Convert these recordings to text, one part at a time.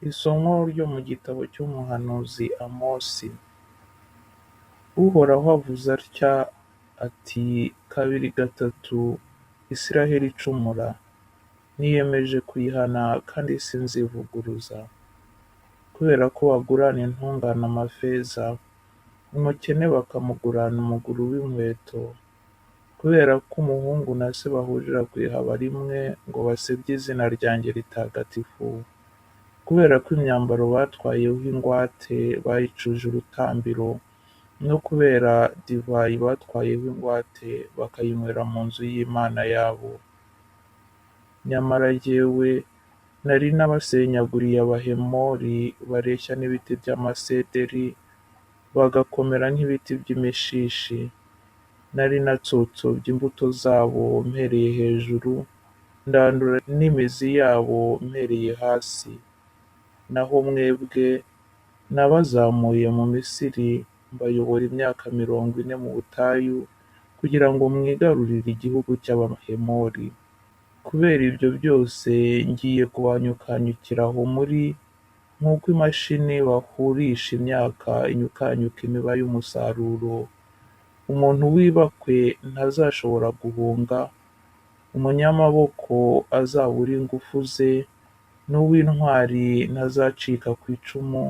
Isomo ryo mu gitabo cy'umuhanuzi Amosi. Uhoraho avuze atya ati Kabiri gatatu Israheli icumura, niyemeje kuyihana kandi sinzivuguruza. Kubera ko bagurana intungane amafeza, umukene bakamugurana umuguru w'inkweto, kubera ko umuhungu na se bahurira ku ihaba rimwe ngo basebye izina ryanjye ritagatifu, kubera ko imyambaro batwayeho ingwate bayicuje urutambiro, no kubera divayi batwayeho ingwate bakayinywera mu nzu y'Imana yabo. Nyamara jyewe nari nabasenyaguriye Abahemori bareshya n'ibiti by'amasederi, bagakomera nk'ibiti by'imishishi. Nari natsotsobye imbuto zabo mpereye hejuru, ndandura n'imizi yabo mpereye hasi. Naho mwebwe nabazamuye mu Misiri, mbayobora imyaka 40 mu butayu, kugira ngo mwigarurire igihugu cy'Abahemori. Kubera ibyo byose ngiye kubanyukanyukira aho muri, nk'uko imashini bahurisha imyaka inyukanyuka imiba y'umusaruro. Umuntu w'ibakwe ntazashobora guhunga, umunyamaboko azabure ingufu ze, n'uw'intwari ntazacika ku icumu,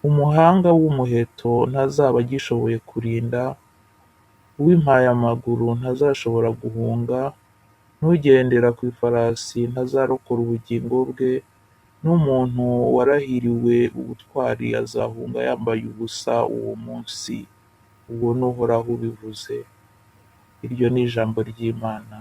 umuhanga w'umuheto ntazaba agishoboye kurinda, uw'impayamaguru ntazashobora guhunga, n'ugendera ku ifarasi ntazarokora ubugingo bwe, n'umuntu warahiriwe ubutwari azahunga yambaye ubusa uwo munsi. Uwo ni Uhoraho ubivuze. Iryo ni ijambo ry'Imana.